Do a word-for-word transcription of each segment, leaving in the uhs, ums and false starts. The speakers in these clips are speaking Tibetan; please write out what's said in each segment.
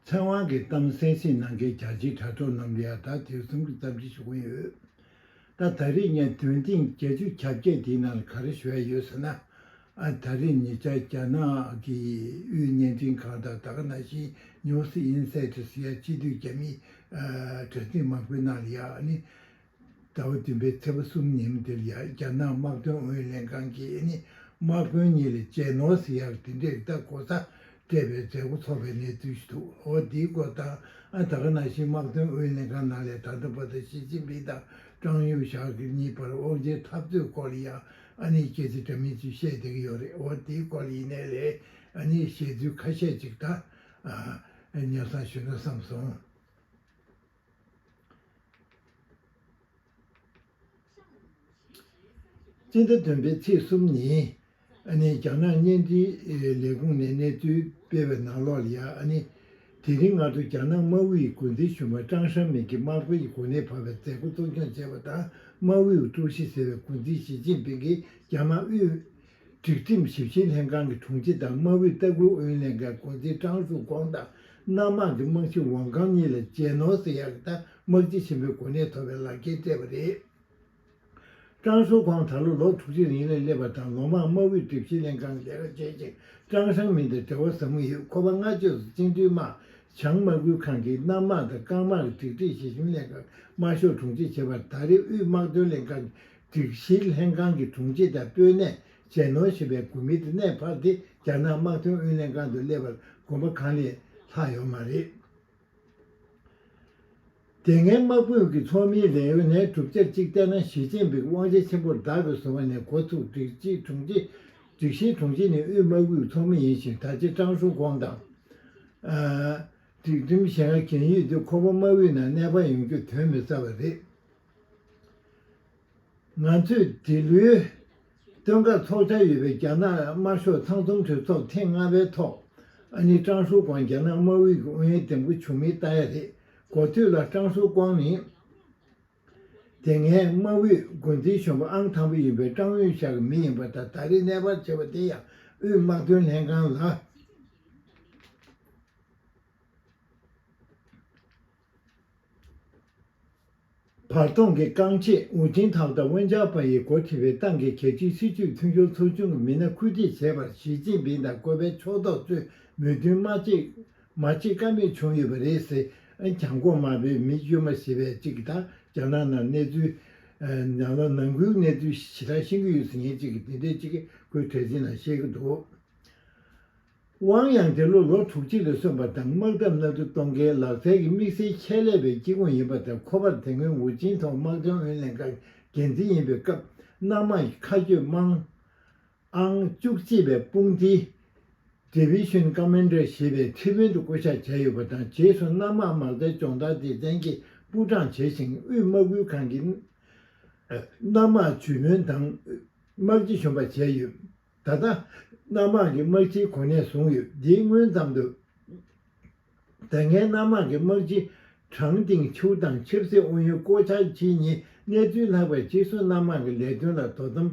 ཚེ་དབང་གིས་གཏམ་གསན་གཟིགས་གནང་མཁན་རྒྱ་ཆེའི་དྲ་གྲོགས་རྣམས་ལ་ཡང་ད་དེ་གསུམ་གྱི་གཏམ་བཤད་ཞུ་གི་ཡོད། ད་ད་རེས་ངས་འདོན་ཐེངས་བརྒྱད་ཅུ་གྱ་བརྒྱད་དེའི་ནང་ལ་ག་རེ་ཞུ་ཡ་ཡོད་ཟེར་ན། ཨ་ད་རེས་ཉེ་ཆར་རྒྱ་ནག་གི་དབུས་བརྙན་འཕྲིན་ཁང་དང་ད་ག་ནང་བཞིན་ནིའུ་སི་ཨིན་སའེ་ཊི་ཟེར་ཡ་སྤྱི་འཐུས་རྒྱ་མིའི་ཨ་དྲ་ཚིགས་མང་པོའི་ནང་ལ་ཡ་ཨ་ནི། ཟླ་བ་བདུན་པའི་ཚེས་པ་གསུམ་ཉིན་འདིར་ཡང་རྒྱ་ནག་དམག་དོན་ཨུ་ཡོན་ལྷན་ཁང་གིས་ནི་དམག་དཔོན་གཉིས་ལ་རྗེས་གནོན་ཟེར་ཡག་དེ་འདྲས་ད་གོ་ས་སྤྲད་པའི་མཛད་སྒོ་ཚོགས་པའི་གནས་ཚུལ་ཞིག་འདུག་འོ་དེའི་སྐོར་དང་ཨ་ད་ག་ནང་བཞིན་དམག་དོན་ཨུ་ཡོན་ལྷན་ཁང་ནང་ལས་ད་ལྟ་བར་དུ་ཞི་ཅིན་ཕིང་དང་ཀྲང་ཡུང་ཞའོ་གཉིས་བར་དབང་ཆའི་འཐབ་རྩོད་སྐོར་ལ་ཡང་ཨ་ནི་སྐད་ཆ་འདྲ་མིན་ཅིག་བཤད་བསྡད་ཀྱི་ཡོད་རེད། འོ་དེའི་སྐོར་ལ་ཡིན་ནའི་ལས་ཨ་ནི་བཤད་ཚུལ་ཁ་ཤས་ཅིག་ད་ཨ་ཉར་ཚགས་ཞུ་ན་བསམ་སོང་། སྤྱི་ཟླ་བདུན་པའི་ཚེས་གསུམ་ཉིན། ཨ་ནི་རྒྱ་ནག་བརྙན་འཕྲིན་ལས་ཁུངས་ནས་གནས་ཚུལ་སྤེལ་བའི་ནང་ལོགས་ལ་ཡང་ཨ་ནི། དེ་རིང་སྔ་དྲོ་རྒྱ་ནག་དམར་པོའི་འགོ་འཛིན་གཞོན་པ་ཀྲང་ཧྲེང་མིན་གྱིས་དམག་དཔོན་གྱི་གོ་གནས་འཕར་བའི་མཛད་སྒོ་གཙོ་སྐྱོང་བྱས་པ་དང་། དམར་པོའི་ཀྲུའུ་ཞི་ཟེར་བའི་འགོ་འཛིན་ཞི་ཅིན་ཕིང་གིས་རྒྱ་དམར་དབུས། སྒྲིག་ཁྲིམས་ཞིབ་བཤེར་ལྷན་ཁང་གི་དྲུང་ཆེ་དང་དམར་པོའི་ལྟ་སྐུལ་ཨུ་ཡོན་ལྷན་ཁང་འགོ་འཛིན་ཀྲང་ཧྲུའུ་ཀོང་དང་། གནམ་དམག་གི་དམག་སྤྱི་ཝང་ཀང་གཉིས་ལ་རྗེས་གནོན་ཟེར་ཡག་གི་ད་དམག་སྤྱི་ཆེན་པོའི་གོ་གནས་ཐོབ་པའི་ལག་འཁྱེར་སྤྲད་པ་རེད། ཀྲང་ཧྲུའུ་ཀོང་ད་ལོ་ལོ་དྲུག་ཅུ་རིང་ལ་སླེབས་པ་དང་ལོ་མང་དམར་པོའི་སྒྲིག་བཤེར་ལྷན་ཁང་གི་ལས་ཀ་བྱས་ཤིང་ཀྲང་ཧྲེང་མིན་དང་འབྲེལ་བ་ཟབ་མོ་ཡོད། ཁོ་པ་སྔ་ཕྱོགས་སུ་སྤྱི་འཐུས་དམག་བྱང་དམག་ཁུལ་ཁང་གི་གནམ་དམག་དང་རྐང་དམག་གི་སྒྲིག་ཁྲིམས་ཞིབ་བཤེར་ལྷན་ཁང་དམར་ཤོག་དྲུང་ཆེ་བྱས་པར་ད་རེས་དབུས་དམག་དོན་ལྷན་ཁང་གི་སྒྲིག་བཤེར་ལྷན་ཁང་གི་དྲུང་ཆེ་དང་དཔོན་གནས་རྗེས་གནོན་ཞུས་པའི་འགོ་དམིགས་དེ་གནས་སྤར་ཏེ་རྒྱ་ནག་དམག་དོན་ཨུ་ཡོན་ལྷན་ཁང་དུ་སླེབས་པར་གོམ་པ་གང་ལས་ལྷག་ཡོད་མ་རེད། དེ་སྔའི་དམག་དཔུང་གི་ཚོགས་མིའི་ལས་གཡོལ་ནས་གྲུབ་ཆ་གཅིག་བལྟས་ན་ཞི་ཅིན་ཕིང་དབང་ཆ་ཆེན་པོར་བདག་གིས་བཟུང་བ་ནས་འགོ་ཚུགས་སྒྲིག་གཞིའི་དྲུང་ཆེ། སྒྲིག་གཞིའི་དྲུང་ཆེ་ནི་དབུས་དམག་ཨུའི་ཚོགས་མི་ཡིན་ཞིང་ད་ཆ་ཀྲང་ཧྲུའུ་ཀོང་དང་། ཨ། སྒྲིག་ཁྲིམས་གཞན་འགའ་འགན་ཡོད་དུས་ཁོ་པ་དམག་ཨུའི་ནང་གནས་སྤར་ཡོང་རྒྱུ་དོན་མི་གསལ་བ་རེད། ང་ཚོས་འདི་ལོའི་སྟོན་ཁར་འཚོགས་འཆར་ཡོད་པའི་རྒྱ་ནག་དམར་ཤོག་ཚང་འཛོམས་གྲོས་ཚོགས་ཐེངས་ལྔ་པའི་ཐོག་ཨ་ནི་ཀྲང་ཧྲུའུ་ཀོང་རྒྱ་ནག་དམར་པོའི་གི་ཨུ་ཡོན་འདེམས་བསྐོ་བྱུང་མིན་ལྟ་ཡ་རེད། གོ་ཐོས་ལ་ཀྲང་ཧྲུའུ་ཀོང་ནི། དེ་སྔའི་དམར་པོའི་འགོ་འཛིན་གཞོན་པ་ཨང་དང་པོ་ཡིན་པའི་ཀྲང་ཡུང་ཞའོ་གི་མི་ཡིན་པ་དང་ད་རེས་གནས་སྤར་བྱས་པ་དེ་ཡང་དབུས་དམག་དོན་ལྷན་ཁང་ལ། བར་སྟོང་གི་རྐང་རྗེས་ཝུ་ཅིན་ཐའོ་དང་ཝུན་ཅཱ་པ་ཡིས་འགོ་ཁྲིད་པའི་ཏང་གི་རྒྱལ་སྤྱིའི་སྲིད་བྱུས་མཐུན་སྦྱོར་ཚོགས་ཆུང་གི་མི་སྣ་བཀོད་སྒྲིག་བྱས་པར་ཞི་ཅིན་ཕིང་དང་བཀོད་པའི་ཕྱོགས་གཏོགས་ཚོས་མོས་མཐུན་མ་བྱེད། མ་བྱེད་ཀ་མེད་བྱུང་ཡོད་པ་རེད་ཟེར། གྱང་གོག་མ་བོས་མི་གཡོ་མ་ཞེས་པའི་གཅིག་གིས་ད་རྒྱ་ནག་ནང་གནས་ཚུལ། ནང་ལ་ནང་ཁུལ་གནས་ཚུལ་ཞེ་དྲག་ཤེས་ཀྱི་ཡོད་ཟེར་མཁན་གཅིག་གིས་དེ་འདྲའི་གཅིག་གིས་ཁོའི་དྲ་ཚིགས་ནང་བཤད་ཀྱི་འདུག་ཝང་ཡང་འདི་ལོ་ལོ་དྲུག་ཅུ་ལ་སོན་པ་དང་དམག་འཐབ་མནའ་མཐུན་གཏོང་མཁན་ལག་རྩལ་གྱི་དམིགས་བསལ་ཆེད་ལས་པའི་སྐྱེ་ཁུངས་ཡིན་པ་དང་། ཁོ་པར་དེ་སྔོན་ཝུ་ཅིན་ཐའོ་དམག་དོན་ཨུ་ཡོན་ལྷན་ཁང་འགན་འཛིན་ཡིན་པའི་སྐབས་གནམ་དམག་གི་མཁའ་སྤྱོད་དམག་ཨང་བཅུ་གཅིག་པའི་དཔུང་སྡེའི་Division Commander ཞེས་པའི་ཁྲི་དཔོན་དུ་བསྐོ་གཞག་བྱས་ཡོད་པ་དང་། རྗེས་སུ་གནམ་དམག་དམག་སྡེ་སྦྱོང་བརྡར་སྡེ་ཚན་གྱི་པུའུ་ཀྲང་བྱས་ཤིང་དབུས་དམག་ཁུལ་ཁང་གི་གནམ་དམག་ཇུས་སྨོན་དང་དམག་སྤྱི་གཞོན་པ་བྱས་ཡོད། ད་ལྟ་གནམ་དམག་གི་དམག་སྤྱིའི་གོ་གནས་བཟུང་ཡོད། འདིའི་སྔོན་ཙམ་དུ། ད་སྔའི་གནམ་དམག་གི་དམག་སྤྱི་ཀྲང་ཏིང་ཆུའུ་དང་ཆབ་སྲིད་ཨུ་ཡོན་ཀོ་ཆའོ་ཆི་གཉིས་གནས་ཚུལ་ལྷག་པའི་རྗེས་སུ་གནམ་དམག་གི་ལས་དོན་ལ་དོ་དམ་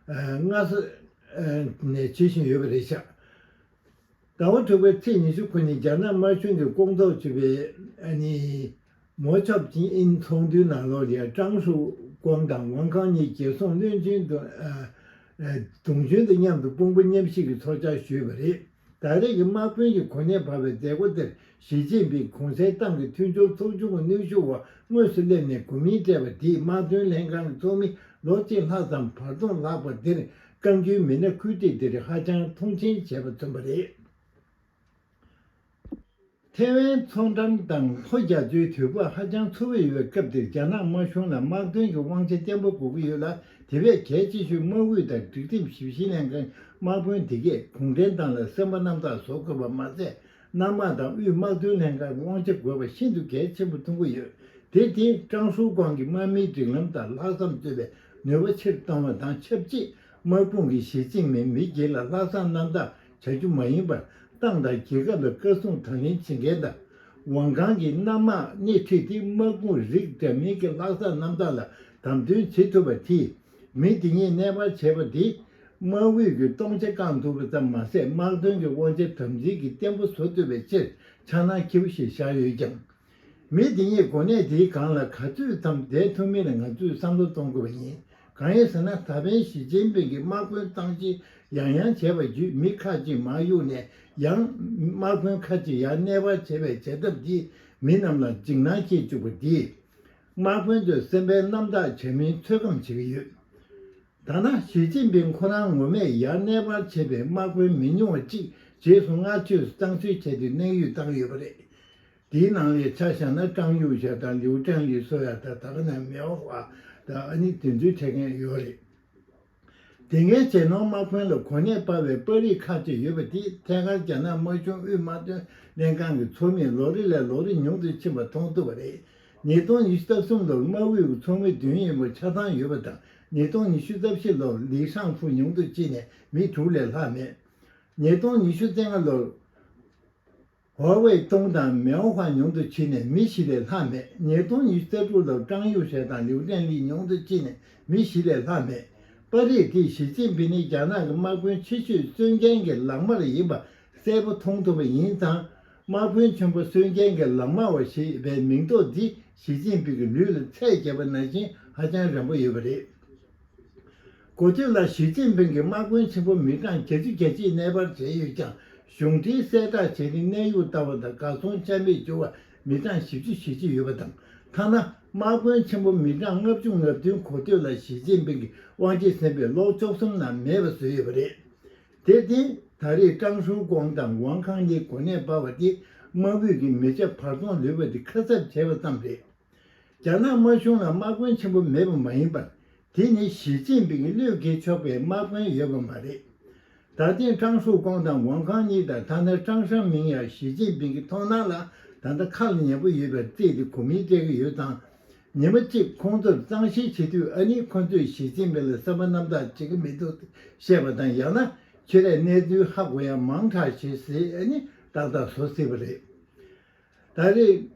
སྔ་ས་ནས་བྱེད་བཞིན་ཡོད་པ་རེད་ཤག་ཟླ་བ་དྲུག་པའི་ཚེས་ཉི་ཤུ་དགུ་ཉིན་རྒྱ་ནག་དམར་གཞུང་གིས་སྐོང་ཚོགས་བྱས་པའི་ཨ་ནི་མོ་ཆོབ་ཅིན་ཨིན་ཚོགས་འདུའི་ནང་ལོགས་ལ་ཀྲང་ཧྲུའུ་ཀོང་དང་ཝང་ཀང་གཉིས་རྒྱལ་སྲུང་བློན་ཆེན་དུ་ཨ་ཨ་གདུང་ཆེན་དུ་མཉམ་དུ་དཔུང་པ་མཉམ་གཤིབ་ཀྱི་ཚོགས་བཅར་ཞུས་པ་རེད། ད་རེས་ཀྱི་དམག་དཔོན་གྱི་གོ་གནས་འཕར་བའི་མཛད་སྒོ་དེར་ཞི་ཅིན་ཕིང་གོང་གསལ་ཏང་གི་མཐུན་སྦྱོར་ཚོགས་ཆུང་གི་དངོས་ཞུ་བ་དངོས་སུ་སླེབས་ནས་གོ་མིང་སྤྲད་པ་དེས་དམག་དོན་ལྷན་ཁང་གི་ཚོགས་མི་ལོ་གཅིག་ལྷག་ཙམ་བར་སྟོང་ལྷག་པ་དེར་བཀའ་འགྱུར་མི་སྣ་བཀོད་སྒྲིག་དེར་ཧ་ཅང་མཐོང་ཆེན་བྱས་པ་མཚོན་པ་རེད། ཐེ་ཝན་མཚོ་འགྲམ་དང་ལྷོ་རྒྱ་མཚོའི་དུས་བབ་ཧ་ཅང་འཚུབ་པོ་ཡོད་པའི་སྐབས་འདིར་རྒྱ་ནག་དམར་གཞུང་ལ་དམག་དོན་གྱི་དབང་ཆ་བརྟན་པོ་དགོས་ཀྱི་ཡོད་ལ། དེ་བས་གལ་ཆེ་ཤོས་དམག་ཨུད་དང་སྒྲིག་ཁྲིམས་ཞིབ་བཤེར་ལྷན་ཁང་དམག་དཔོན་དེ་གས་གུང་ཁྲན་ཏང་ལ་སེམས་པ་རྣམ་དག་བཟོ་དགོས་པ་མ་ཟད། གནམ་དམག་དང་དབུས་དམག་དོན་ལྷན་ཁང་གི་དབང་ཆ་དགོས་པ་ཤིན་ཏུ་གལ་ཆེན་པོ་མཐོང་གི་ཡོད། དེ་དེས་ཀྲང་ཧྲུའུ་ཀོང་གི་དམག་མིའི་སྒྲིག་ལམ་དང་ལྷག་བསམ་རྩོད་པའི་ནུས་པ་ཆེར་གཏོང་བ་དང་ཆབས་ཅིག་དམག་དཔུང་གི་ཞི་ཅིན་ཕིང་མི་སྒེར་ལ་ལྷག་བསམ་རྣམ་དག་བྱ་རྒྱུ་མ་ཡིན་པར། ཏང་དང་རྒྱལ་ཁབ་ལ་བཀའ་གསུང་དང་ལེན་བྱེད་མཁན་དང་། ཝང་ཀང་གི་གནམ་དམག་སྣེ་ཁྲིད་དེ་དམག་དཔུང་རིགས་འདྲ་མིན་གྱི་ལྷག་བསམ་རྣམ་དག་ལ་དམ་དོན་བྱེད་ཐུབ་པ་དེས། མི་དེ་གཉིས་གནས་སྤར་བྱས་པ་དེས་ དམག་དབུས་ཀྱི་སྟོང་ཆ་བསྐང་ཐུབ་པ་ཙམ་མ་ཟད། དམག་དོན་གྱི་དབང་ཆ་དམ་འཛིན་གྱི་བརྟན་པོ་བཟོ་ཐུབ་པའི་ཕྱིར་འཆར་སྣང་ཁྱེའུ་ཞིག་བཞག་ཡོད་ཀྱང་། མི་དེ་ཉིད་གོ་གནས་དེའི་སྒང་ལ་ག་ཚོད་ཙམ་བསྡད་ཐུབ་མིན་ལ་ང་ཚོས་བསམ་བློ་གཏོང་དགོས་པ་ཡིན། གང་ཡིན་ཟེར་ན། ད་ཕན་ཞི་ཅིན་ཕིང་གིས་དམག་དཔོན་གཙང་བཤེར་ཡང་ཡང་བྱས་པ་བརྒྱུད། མི་ཁག་ཅིག་མར་གཡུགས་ནས་ཡང་དམག་དཔོན་ཁག་ཅིག་ཡར་གནས་སྤར་བྱེད་པའི་བྱེད་ཐབས་འདིས་མི་རྣམས་ལ་འཇིགས་སྣང་སྐྱེ་བཅུག་པ་འདིས། དམག་དཔོན་ཚོས་སེམས་པའི་རྣམ་དག་བྱ་མིན་ཚོད་བགམ་བྱེད་ཀྱི་ཡོད། ཐ་ན་ཞི་ཅིན་ཕིང་ཁོ་རང་ངོ་མས་ཡར་གནས་སྤར་བྱས་པའི་དམག་དཔོན་མི་ཉུང་བ་གཅིག་རྗེས་སུ་སྔར་ཆོས་སུ་གཙང་བཤེར་བྱས་ཏེ་གནས་དབྱུང་བཏང་ཡོད་པ་རེད། དེའི་ནང་ལས་ཆ་བཞག་ན། ཀྲང་ཡུང་ཞའོ་དང་ལིའུ་ཀྲེང་ལི་སོགས་ཡང་དང་ད་ག་ནང་མེའོ་ཧྭ་དང་ཨ་ནི་དེ་ཚོའི་ཁྲིད་མཁན་ཡོད་རེད། དེ་སྔའི་གཞན་ནོར་དམག་དཔོན་ལ་གོ་གནས་སྤར་བའི་པར་རིས་ཁག་ཅིག་ཡོད་པ་དེས། ཐད་ཀར་རྒྱ་ནག་དམར་གཞུང་དབུས་དམག་དོན་ལྷན་ཁང་གི་ཚོགས་མི་ལོ་རེ་ལས་ལོ་རེ་ཉུང་དུ་ཕྱིན་པ་མཐོང་ཐུབ་པ་རེད། ཉིས་སྟོང་ཉི་ཤུ་རྩ་གསུམ་ལོར་དམག་དབུས་ཀྱི་ཚོགས་མི་བདུན་ཡིན་པ་ཆགས་སྡང་ཡོད་པ་དང་། ཉིས་སྟོང་ཉི་ཤུ་རྩ་བཞི་ལོར་ལི་ཧྲང་ཕུ་ཉུང་དུ་ཕྱིན་ནས་མི་དྲུག་ལས་ལྷག་མེད། ཉིས་སྟོང་ཉི་ཤུ་རྩ་ལྔ་ལོར་ཧོ་ཝེ་ཏུང་དང་མེའོ་ཧྭ་ཉུང་དུ་ཕྱིན་ནས་མི་བཞི་ལས་ལྷག་མེད། ཉིས་སྟོང་ཉི་ཤུ་རྩ་དྲུག་ལོར་ཀྲང་ཡུང་ཧྲེ་དང་ལིའུ་ཀྲེང་ལི་ཉུང་དུ་ཕྱིན་ནས་མི་བཞི་ལས་ལྷག་མེད། པར་རིས་དེས་ཞི་ཅིན་ཕིང་ནི་རྒྱ་ནག་གི་དམག་དཔོན་ཆེ་ཤོས་གསོད་མཁན་གྱི་ལག་དམར་ཡིན་པ་གསལ་པོ་མཐོང་ཐུབ་པ་ཡིན་ཙང་། དམག་དཔོན་ཆེན་པོ་གསོད་མཁན་གྱི་ལག་དམར་བ་ཞེས་པའི་མིང་འདོགས་འདི་ཞི་ཅིན་ཕིང་གི་ལུས་ལ་ཚད་བརྒྱབ་པ་ནང་བཞིན་ཧ་ཅང་རན་པོ་ཡོད་པ་རེད། གོ་ཐོས་ལ་ཞི་ཅིན་ཕིང་གིས་དམག་དཔོན་ཆེན་པོ་མི་གྲངས་བརྒྱད་ཅུ་གྱ་གཅིག་གནས་སྤར་བྱས་ཡོད་ཀྱང་། གཞུང་འབྲེལ་གསལ་བསྒྲགས་བྱས་ཏེ་གནས་དབྱུང་བཏང་བ་དང་། གར་སོང་ཆ་མེད་གྱུར་བ་མི་གྲངས་བཞི་བཅུ་ཞེ་གཅིག་ཡོད་པ་དང་། ཐ་ན་དམག་དཔོན་ཆེན་པོ་མི་གྲངས་ལྔ་བཅུ་ང་བདུན་གོ་ཐོས་ལ་ཞི་ཅིན་ཕིང་གིས་དབང་ཆ་ཟིན་པའི་ལོ་བཅུ་གསུམ་ནང་མེད་པ་བཟོས་ཡོད་པ་རེད། དེར་བརྟེན། ད་རེས་ཀྲང་ཧྲུའུ་ཀོང་དང་ཝང་ཁང་གཉིས་གོ་གནས་སྤར་བ་དེས་དམག་དབུས་ཀྱི་མི་ཆ་བར་སྟོང་ལུས་པ་དེ་ཁ་གསབ་བྱས་པ་ཙམ་རེད། རྒྱ་ནག་དམར་གཞུང་ལ་དམག་དཔོན་ཆེན་པོ་མེད་པ་མ་ཡིན་པར། དེ་ནི་ཞི་ཅིན་ཕིང་གི་བློས་འགེལ་ཆོག་པའི་དམག་དཔོན་ཡོད་པ་མ་རེད། ད་ཐེངས་ཀྲང་ཧྲུའུ་ཀོང་དང་ཝང་ཁང་གཉིས་དང་། ཐ་ན་ཀྲང་ཧྲེང་མིང་ཡང་ཞི་ཅིན་ཕིང་གི་མཐོང་སྣང་ལ་ད་ལྟ་ཁ་ལ་ཉན་པོ་ཡོད་པར་བརྩིས་ཏེ་གོ་མིང་སྤྲད་ཀྱི་ཡོད་ཙང་། ཉི་མ་གཅིག་ཁོང་ཚོར་གཙང་བཤེར་བྱེད་དུས། ཨ་ནི་ཁོ་ཚོས་ཞི་ཅིན་ཕིང་ལ་སེམས་པ་རྣམ་དག་བྱེད་ཀྱི་མི་འདུག་བཤད་པ་དང་། ཡང་ན་ཁྱོད་རས་གནས་ཚུལ་ཧ་གོ་ཡ་མང་དྲགས་ཤིག་ཟེར་ཨ་ནི་ཏག་ཏག་བཟོ་སྲིད་པ་རེད། ད་རེས།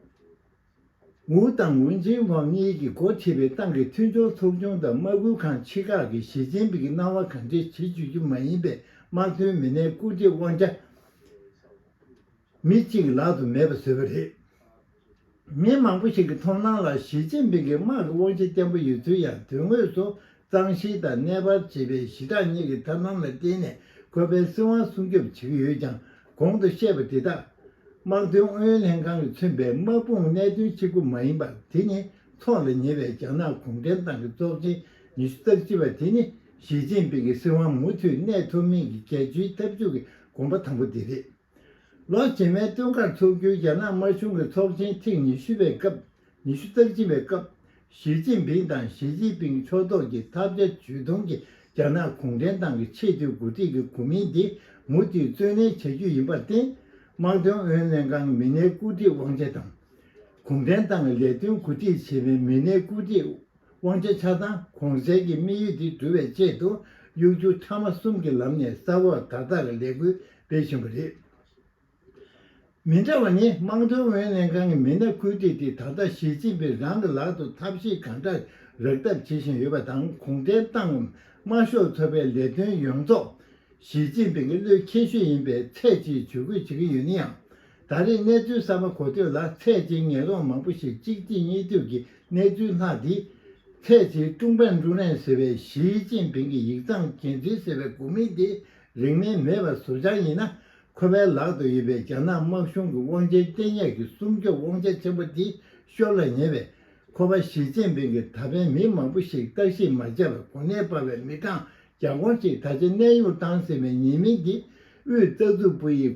ཝུའུ་དང་ཝུན་ཅིན་ཝང་གཉིས་ཀྱིས་འགོ་ཁྲིད་པའི་ཏང་གི་མཐུན་སྦྱོར་ཚོགས་ཆུང་དང་དམག་ཁུལ་ཁང་ཆེ་ཁག་གིས་ཞི་ཅིན་ཕིང་གི་སྣང་བ་ག་འདྲས་བྱེད་བཅུག་རྒྱུ་མ་ཡིན་པའི་དམག་དོན་མི་སྣའི་བཀོད་སྒྲིག་དབང་ཆ་མི་གཅིག་ལག་ཏུ་མེད་པ་བཟོས་པ་རེད། མི་མང་པོ་ཞིག་གི་མཐོང་སྣང་ལ། ཞི་ཅིན་ཕིང་གིས་དམག་གི་དབང་ཆ་བརྟན་པོ་ཡོད་ཚུལ་ཡང་། དོན་དངོས་སུ་གཙང་བཤེར་དང་གནས་སྤར་བྱེད་པའི་ཞི་དྲག་གཉིས་ཀྱི་ཐབས་ལམ་ལ་བརྟེན་ནས་ཁོ་པའི་སྲིད་དབང་སྲུང་སྐྱོབ་བྱེད་ཀྱི་ཡོད་ཀྱང་། གོང་དུ་བཤད་པ་དེ་དག་དམག་དོན་ཨུ་ཡོན་ལྷན་ཁང་གིས་མཚོན་པའི་དམག་དཔུང་གནད་དོན་གཅིག་པུ་མ་ཡིན་པར། དེ་ནི་ཚོགས་ལ་ཉེ་བའི་རྒྱ་ནག་གུང་ཁྲན་ཏང་གི་ཚོགས་ཆེན་ཉི་ཤུ་རྩ་གཅིག་པ་དེ་ནི་ཞི་ཅིན་ཕིང་གི་སྲིད་དབང་མུ་མཐུད་གནས་ཐུབ་མིན་གྱི་རྒྱལ་སྤྱིའི་འཐབ་ཇུས་ཀྱི་དགོངས་པ་དང་པོ་དེ་རེད། ལོ་རྗེས་མའི་སྟོན་ཁར་འཚོགས་རྒྱུའི་རྒྱ་ནག་དམར་གཞུང་གི་ཚོགས་ཆེན་ཐེངས་ཉི་ཤུ་པའི་སྐབས། ཉི་ཤུ་རྩ་གཅིག་པའི་སྐབས། ཞི་ཅིན་ཕིང་དང་ཞི་ཅིན་ཕིང་ཕྱོགས་གཏོགས་ཀྱི་ཐབས་བརྒྱ་ཇུས་སྟོང་གིས་རྒྱ་ནག་གུང་ཁྲན་ཏང་གི་ཆེས་མཐོའི་འགོ་ཁྲིད་ཀྱི་གོ་མིང་འདི་མུ་མཐུད་རྩོད་ལེན་བྱ་རྒྱུ་ཡིན་པར་བརྟེན། དམག་དོན་ཨུ་ཡོན་ལྷན་ཁང་མི་སྣའི་བཀོད་སྒྲིག་དབང་ཆ་དང་། གུང་ཁྲན་ཏང་གི་ལས་དོན་གོ་སྒྲིག་བྱེད་པའི་མི་སྣའི་བཀོད་སྒྲིག་དབང་ཆ་ཆ་ཚང་གོང་གསལ་གྱི་དམིགས་ཡུལ་དེ་འགྲུབ་པའི་ཆེད་དུ། གཡོ་སྒྱུ་ཕྲ་མ་གསུམ་གྱི་ལམ་ནས་གསར་འོག་དག་དག་གི་ལས་འགུལ་སྤེལ་བཞིན་པ་རེད། མི་འདྲ་བ་ནི། དམག་དོན་ཨུ་ཡོན་ལྷན་ཁང་གི་མི་སྣ་བཀོད་སྒྲིག་དེ་ད་ལྟ་ཞི་ཅིན་ཕིང་རང་གི་ལག་ཏུ་ཐབས་ཤེས་གང་དྲག་རག་ཐབས་བྱེད་བཞིན་ཡོད་པ་དང་། གུང་ཁྲན་ཏང་དམར་ཤོག་ཚོགས་པའི་ལས་དོན་ཡོངས་རྫོགས་ཞི་ཅིན་ཕིང་གི་བློས་འཁེལ་ཤོས་ཡིན་པའི་ཚད་ཅིག་ཇུས་འགོད་བྱེད་ཀྱི་ཡོད་ན་ཡང་། ད་རེས་གནས་ཚུལ་གསར་པ་གོ་ཐོས་ལ། ཚད་ཅིག་ཉེས་རྡུང་མང་པོ་ཞིག་གཅིག་རྗེས་གཉིས་མཐུད་ཀྱི་གནས་ཚུལ་ལྷག་སྟེ། ཚད་ཅིག་ཀྲུང་པན་ཀྲུང་རེན་ཟེར་བའི་ཞི་ཅིན་ཕིང་གི་ཡིག་ཚང་འགན་འཛིན་ཟེར་བའི་གོ་མིང་དེ་རིན་མེད་མེད་པར་བཟོ་འཆར་ཡིན་ན། ཁོ་པའི་ལག་ཏུ་ཡོད་པའི་རྒྱ་ནག་དམར་གཞུང་གི་དབང་ཆའི་གཏན་ཉེས་ཀྱི་སྲུང་སྐྱོབ་དབང་ཆ་ཆེན་པོ་དེ་ཤོར་ལ་ཉེ་བས། ཁོ་པ་ཞི་ཅིན་ཕིང་གིས་ད་ཕན་མི་མང་པོ་ཞིག་བརྟག་ཞིབ་མ་བྱས་པར་གོ་གནས་སྤར་བའི་མི་གྲངས་བརྒྱ་སྐོར་ཅིག་ད་ཆ་གནས་དབྱུང་བཏང་ཟིན་པའི་ཉེས་མིང་འདི། དབུས་རྩ་འཛུགས་པུའུ་ཡི་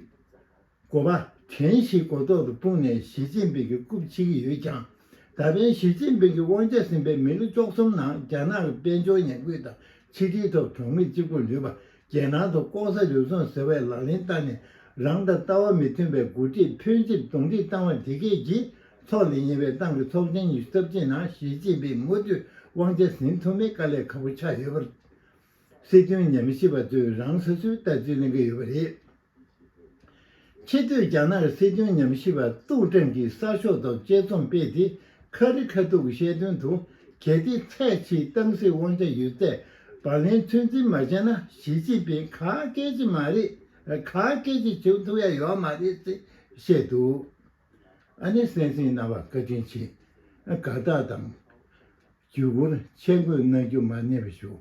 འགོ་པ་ཁྲེན་ཞིའི་མགོ་ཐོག་ཏུ་སྤུངས་ནས་ཞི་ཅིན་ཕིང་གི་རྐུབ་ཕྱེ་གི་ཡོད་ཀྱང་། ད་ཕན་ཞི་ཅིན་ཕིང་གིས་དབང་ཆ་ཟིན་པའི་མི་ལོ་བཅུ་གསུམ་ནང་རྒྱ་ནག་གི་དཔལ་འབྱོར་ཉམས་རྒུད་དང་ཕྱི་འབྲེལ་ཐོག་གྲོགས་མེད་གཅིག་པུར་ལུས་པ། རྒྱལ་ནང་དུ་ལྐོག་ཟ་རུལ་སུངས་ཟེར་བའི་ལག་ལེན་བསྟར་ནས། རང་དང་ལྟ་བ་མི་མཐུན་པའི་འགོ་ཁྲིད་ཕོན་ཆེར་རྡུང་རྡེག་བཏང་བ་དེ་གས་ཀྱིས། ཚོགས་ལས་གཉེར་བའི་ཏང་གི་ཚོགས་ཆེན་ཉི་ཤུ་རྩ་གཅིག་ནང་ཞི་ཅིན་ཕིང་མུ་མཐུད་དབང་ཆ་ཟིན་ཐུབ་མིན་དཀའ་ལས་ཁག་པོ་ཆགས་ཡོད་པར། སྲིད་དོན་ཉམས་ཞིབ་པ་ཚོས་རང་སོ་སོའི་ལྟ་ཚུལ་གླེང་གི་ཡོད་པ་རེད། ཆེས་མཐོའི་རྒྱ་ནག་གི་སྲིད་དོན་ཉམས་ཞིབ་པ་ཏུའུ་ཀྲེང་གིས་གསར་ཤོག་ཐོག་དཔྱད་རྩོམ་སྤེལ་ཏེ། ཁ་རི་ཁ་ཐུག་གི་བཤད་དོན་དུ། གལ་ཏེ་ཚད་ཆེའི་ཏང་སྲིད་དབང་ཆ་ཡོད་ཚད་ བར་ལན་ཚོད་འཛིན་མ་བྱས་ན་ཞི་ཅིན་ཕིང་ག་སྐད་ཅིག་མ་རེད། ག་སྐད་ཅིག་བྱེད་ཐུབ་ཡ་ཡོད་མ་རེད་ཅེས་བཤད་འདུག་ཨ་ནི་སེམས་སེམས་རྣམ་པ་བཀའ་དྲིན་ཆེ། དགའ་རྟགས་དང་བརྒྱུད་སྐུར་ཆས་འགོད་གནང་རྒྱུ་མ་བསྙེལ་བ་ཞུ།